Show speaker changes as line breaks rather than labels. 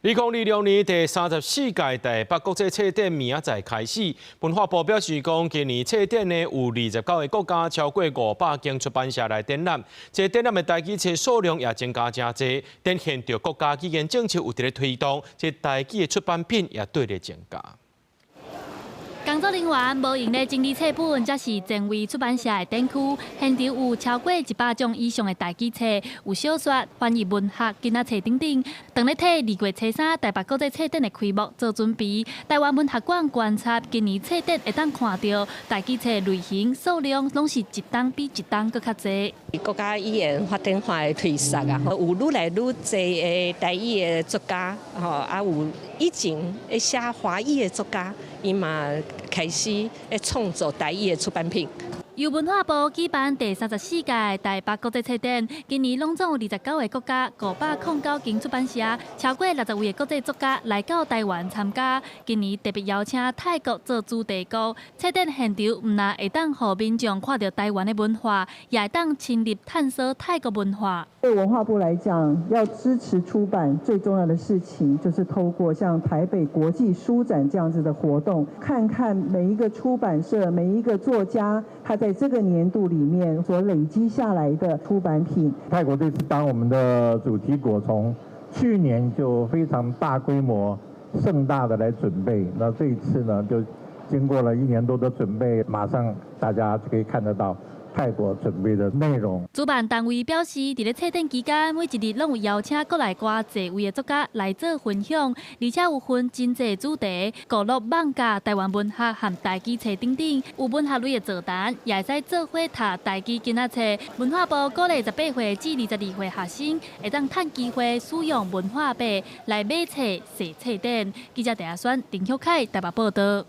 2026年第34屆台北國際冊展明仔載開始，文化部表示講，今年冊展呢有29個國家，超過500間出版社來展覽。這展覽的台語冊數量也增加誠濟，展現著國家語言政策有佇咧推動，這台語的出版品也綴咧增加。
工作人員無閒咧整理冊本，這是前衛出版社的展區，現場有超過100種以上的台語冊，有小說、翻譯文學、囡仔冊等等。當咧替2月初3台北國際冊展的開幕做準備，台灣文學館觀察今年冊展會當看著台語冊類型數量攏是一冬比一冬閣較濟。
國家語言發展法的推捒啊，有愈來愈濟的台語的作家，吼啊有以前會寫華語的作家，伊嘛開始會創作台語的出版品。
由文化部舉辦第三十四屆台北國際冊展，今年攏總有29個國家、509間出版社，超過60位的國際作家來到台灣參加。今年特別邀請泰國做主題國，冊展現場毋但會當予民眾看著台灣的文化，也會當深入探索泰國文化。
對文化部來講，要支持出版最重要的事情，就是透過像台北國際書展這樣子的活動，看看每一個出版社、每一個作家，他在這個年度裡面所累積下來的出版品。
泰國這次當我們的主題國，從去年就非常大規模、盛大的來準備。那這一次呢，就經過了一年多的準備，馬上大家就可以看得到泰國準備的內容。
主辦單位表示，佇咧冊展期間，每一日攏有邀請國內外濟位的作家來做分享，而且有分真濟主題，娛樂、網咖、台灣文學和台語冊等等，有文學類的座談，也會使做伙讀台語囡仔冊。文化部鼓勵18歲至22歲學生，會當趁機會使用文化幣來買冊、踅冊展。記者鄭阿選、林旭凱台北報導。